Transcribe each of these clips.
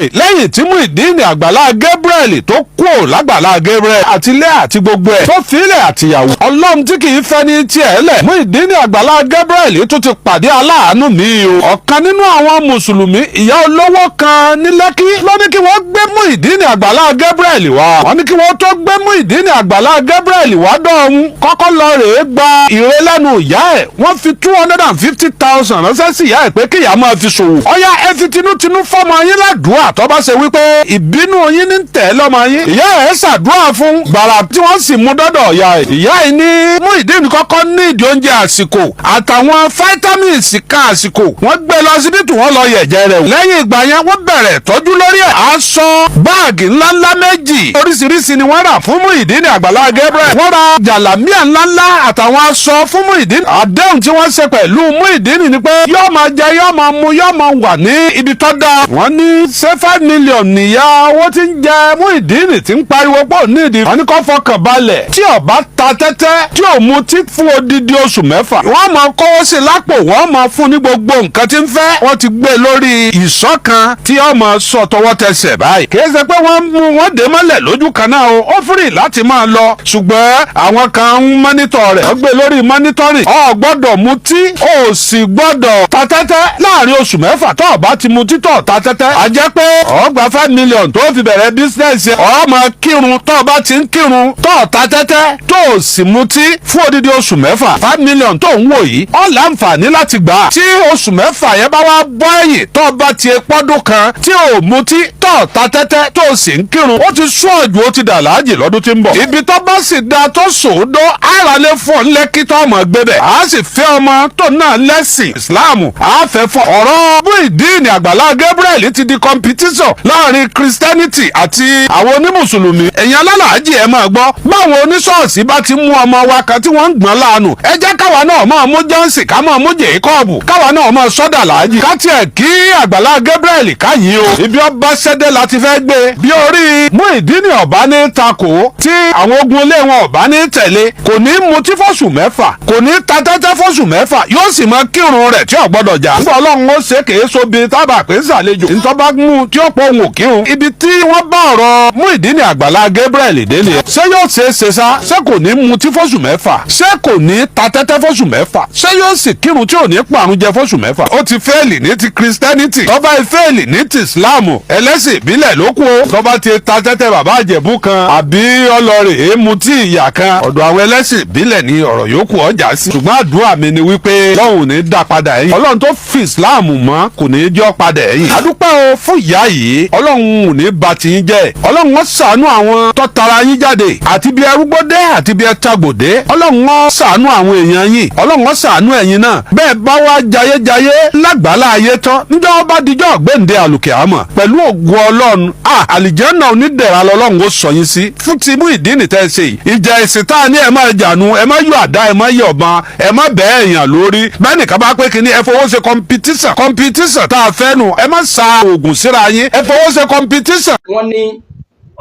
Lẹ́yìn tí Muyideen Àgbàlá Gabriel tó kúò lágbàlá Gabriel àti ilé àti gbogbo ẹ̀ tó filẹ̀ àtìyàwó, Ọlọ́run tí kì í fẹ́ ní tiẹ̀ lẹ̀, Muyideen Àgbàlá Gabriel tún ti pàdé aláàánú mi o. Ọ̀kan nínú àwọn mùsùlùmí, ìyá olówó kan ní Lẹ́kí, ló ní kí wọ́n gbé Muyideen Àgbàlá Gabriel wá. Wọ́n ní kí wọ́n tó gbé Muyideen Àgbàlá Gabriel wá dọ̀hún, kọ́kọ́ lọ rèé gba ìrẹ́lẹ́nu ìyá ẹ̀. Wọ́n fi 250,000 ránṣẹ́ sí ìyá ẹ̀ pé kíyà máa fi ṣòwò. Ọ̀yá, ẹ fi tinútinú fọ́mọ yín ládùúà tó bá ṣe wípé ìbínú yín ní tẹ̀ lọ́mọ yín. Ìyá ẹ̀ ṣàdúrà fún gbàrà tí wọ́n sì mú dọ́dọ̀ ìyá ẹ̀. Ìyá ẹ̀ ní Muyideen kọ́kọ́ ní ìdí oúnjẹ àsìkò àtàwọn vitamins kan àsìkò. Wọ́n gbé lọ síbítù, wọ́n lọ yẹ̀jẹ̀ rẹ̀. Lẹ́yìn ìgbà yẹn, wọ́n bẹ̀rẹ̀ tọ́jú lórí ẹ̀. Aṣọ báàgì ńláńlá méjì oríṣiríṣi ni wọ́n rà fún Muyideen Àgbàlá Gabriel. Wọ́n ra jàlámíà ńláńlá àtàwọn aṣọ fún Muyideen. Àdéhùn tí wọ́n ṣe pẹ̀lú Muyideen ni pé yóò máa jẹ, yóò máa mu, yóò máa wà ní ibi tó dáa. Wọ́n ní ṣé 5 million nìyá owó tí ń jẹ Muyideen tí ń pariwo pọ̀ nídìí. Wọ́n ní kó fọkàn balẹ̀, tí ó bá ta tẹ́tẹ́, tí ò mutí fún odidi oṣù 6, wọ́n máa kówó sí lápò, wọ́n máa fún ní gbogbo nǹkan tí ń fẹ́. Wọ́n ti gbé lórí ìṣọ́ kan tí ó máa sọ tọwọ́ tẹsẹ̀ báyìí. Kì í ṣe pé wọ́n mú wọn dé mọ́lẹ̀ lójú kan náà o. Ó free láti máa lọ, ṣùgbọ́n àwọn kan ń monitor rẹ̀. Wọ́n gbé lórí monitoring. O gbọ́dọ̀ mutí, o sì gbọ́dọ̀ ta tẹ́tẹ́ láàrin oṣù 6. Tó o bá ti mutí tó ta tẹ́tẹ́, a jẹ́ pé ó gba 5 million tó fi bẹ̀rẹ̀ business. Ó máa kírun. Tó o bá ti ń kírun, tó o ta tẹ́tẹ́, tó o sì mutí fún odidi oṣù 6, 5 million tó ń wò yìí, ó láǹfààní láti gbà á. Tí oṣù 6 yẹn bá wá bọ́ ẹ̀yìn, tó o bá ti pọ́dún kan tí o mutí, tó o ta tẹ́tẹ́, tó o sì ń kírun, ó ti sún ọ̀jù, ó ti dà láàjì lọ́dún tí ń bọ̀. Ibi tó bá sì da tó sòódó àràlé fún ọ lẹ́kí tó ọmọ gbé bẹ̀, á sì fẹ́ ọmọ tó náà lẹ́sìn Ìsìláàmù, á fẹ́ fún ọ̀rọ̀ Muyideen Àgbàlá Gabriel ti di competition láàrin Christianity àti àwọn onímùsùlùmí. Ẹ̀yin alálàájì, ẹ̀ máa gbọ́, báwọn oníṣọ́ọ̀ṣì bá ti mú ọmọ wa kan tí wọ́n ń gbọ́n láàánú, ẹ jẹ́ káwa náà máa mú Johnson, ká máa mú Jacob, káwa náà máa sọ́dà láàjì, ká tiẹ̀ kí Àgbàlá Gabriel káyìí o. Ibi ọba ṣẹ́dẹ́ la ti fẹ́ gbé bí orí Muyideen ọba ní takò, tí àwọn ogun ilé wọn ọba ní tẹ̀lé, kò ní mutí fọ́sù 6, kò ní ta tẹ́tẹ́ fọ́sù 6, yóò sì máa kírun rẹ̀ tí ò gbọ́dọ̀ jà. Nígbà Ọlọ́run ó ṣe kèé sobi tábà pé ń ṣàlejò ntọ́ bá mú tí ó pọ̀ òun ò kírun. Ibi tí wọ́n bá ọ̀rọ̀ Muyideen Àgbàlá Gabriel délé, ṣé yóò ṣe é ṣe sá? Ṣé kò ní mutí fọ́sù 6? Ṣé kò ní ta tẹ́tẹ́ fọ́sù 6? Ṣé yóò sì kírun tí ò ní pàrún jẹ fọ́sù 6? Ó ti fail ní ti Christianity, tó bá fail ní ti Islam, ẹlẹ́sìn ìbílẹ̀ ló kù o. Tó bá ti ta tẹ́tẹ́ bàbá àjẹ̀bú kan àbí ọlọ́rẹ̀ èémú tí ìyà kan, ọ̀dọ̀ àwọn ẹlẹ́sìn ìbílẹ̀ ní ọ̀rọ̀ yòókù ọjà sí. Ṣùgbọ́n àdúrà mi ni wípé Ọlọ́run ní dá padà ẹ̀yìn. Ọlọ́run tó fi Islam mọ́ kò ní í jọ́ padà ẹ̀yìn. Àdúpẹ́ o fún ìyá yìí. Ọlọ́run ò ní bà tiyín jẹ́. Ọlọ́run ó ṣàánú àwọn tó tara yín jáde, àti bí arúgbódé àti bí ẹtagbòdé. Ọlọ́run ó ṣàánú àwọn èèyàn yín. Ọlọ́run ó ṣàánú ẹ̀yin náà. Bẹ́ẹ̀ bá wá jayéjayé lágbàlá ayé tán, níjọ́ bá dijọ́ gbẹ̀ǹde àlùkè àmọ̀, pẹ̀lú ògùn Ọlọ́run, àlìjẹ́nà onídẹ̀ra lọ́lọ́run ó sọ yín sí fún ti Muyideen tẹ́ ẹ ṣe yìí. Ìjà ẹ̀sìn tá a ní ẹ máa jànú, ẹ má yọ àdá, ẹ má yọ ọ̀bọ̀n, ẹ má bẹ́ẹ̀ èèyàn lórí. Bẹ́ẹ̀ nìkan bá pé kínní, ẹ fowó ṣe competition. Competition tá a fẹ́ nu, ẹ má sa oògùn síra yín, ẹ fowó ṣe competition. Wọ́n ní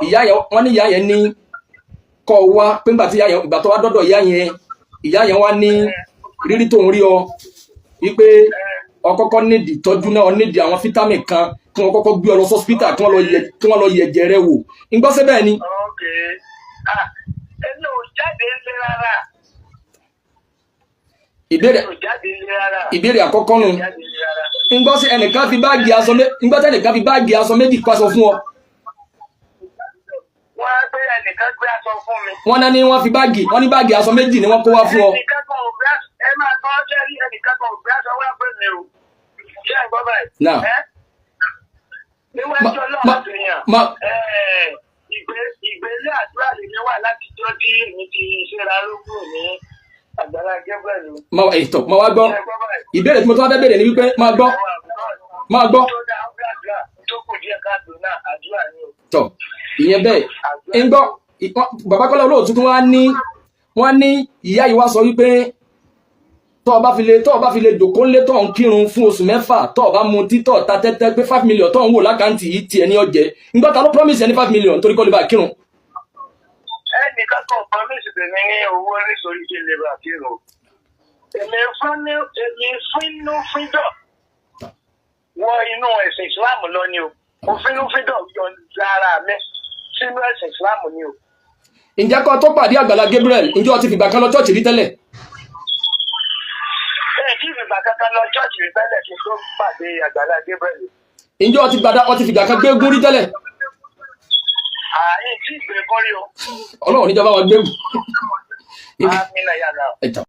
ìyá yẹn ní kọ́ ọ wá pé nígbà tí ìyá yẹn, ìgbà tó wá dọ́dọ̀ ìyá yẹn, ìyá yẹn wá ní rírí tó ń rí ọ wípé ọkọ́kọ́ nídìí ìtọ́jú náà, nídìí àwọn vitamin kan, kí wọ́n kọ́kọ́ gbé ọ lọ sọ́spítà, kí wọ́n lọ yẹ ẹ̀jẹ̀ rẹ wò. Ń gbọ́ síbẹ̀ ni. Ok, ah, èmi ò jáde ńlé rárá. Ìbéèrè Èmi ò jáde ńlé rárá. Ìbéèrè àkọ́kọ́ nù. Èmi ò jáde ńlé rárá. Ń gbọ́ sí ẹnìkan fi báàgì aṣọ ń gbọ́ sí ẹnìkan fi báàgì aṣọ méjì kó aṣọ fún ọ. Wọ́n á gbé, ẹnìkan gbé aṣọ fún mi. Wọ́n náà ní wọ́n fi báàgì, wọ́n ní báàgì aṣọ méjì ni wọ́n kó wá fún ọ. Ẹnìkan kan ò gbé aṣọ, ẹ máa gbọ́ jẹ́rí, ẹnìkan kan ò gbé aṣọ wá pé mi o. Ṣé ẹ gbọ́ báyìí? Náà. Ẹ́ níwájú Ọlọ́run àti èèyàn. Ìgbélé àdúrà lèmi wà láti jọ́ tí èmi ti ṣera lógún ní Àgbàlá Gabriel o. Ma ètò ma wá gbọ́. Ṣé ẹ gbọ́ báyìí? Ìbéèrè tí mo tún wá fẹ́ béèrè ni wípé, máa gbọ́, máa gbọ́. Tó dáa, ó gbàdúrà tó kù díẹ̀ káàtó náà, àdúrà ni o. Tọ, ìyẹn bẹ́ẹ̀. Ń gbọ́, bàbá Kọ́lá Olóòtú tún wá ní, wọ́n ní ìyá yìí wá sọ wípé tọ́ ọ bá fi lè jòkó ńlé, tọ́ ń kírun fún oṣù 6, tọ́ ọ bá mutí, tọ́ ta tẹ́tẹ́, pé 5 million tọ́ ń wò lákàntì yìí tiẹ̀ ní ọjẹ́. Ń gbọ́, ta ló promise ẹ ní 5 million torí kọ́ lè bá kírun? Ẹnìkan kan promise tèmi ní owó nítorí kí n lè bá kírun. Èmi fínú fíndọ̀ wọ inú ẹ̀sìn Islam lọ ni o. Mo fínúfíndọ̀ yọ̀ǹda ara mi sínú ẹ̀sìn Islam ni o. Ǹjẹ́ kó tó pàdé Àgbàlá Gabriel, ǹjẹ́ o ti fìgbà kan lọ church rí tẹ́lẹ̀? Ẹ kí ìfìgbà kankan lọ church rí tẹ́lẹ̀ kí n tó pàdé Àgbàlá Gabriel. Ǹjẹ́ o ti fìgbà kan gbégún rí tẹ́lẹ̀? Ààyè tí ìgbé kọ́rí o. Ọlọ́run níjọba wọn gbégún. Àmín yàrá. Ẹ̀tọ́.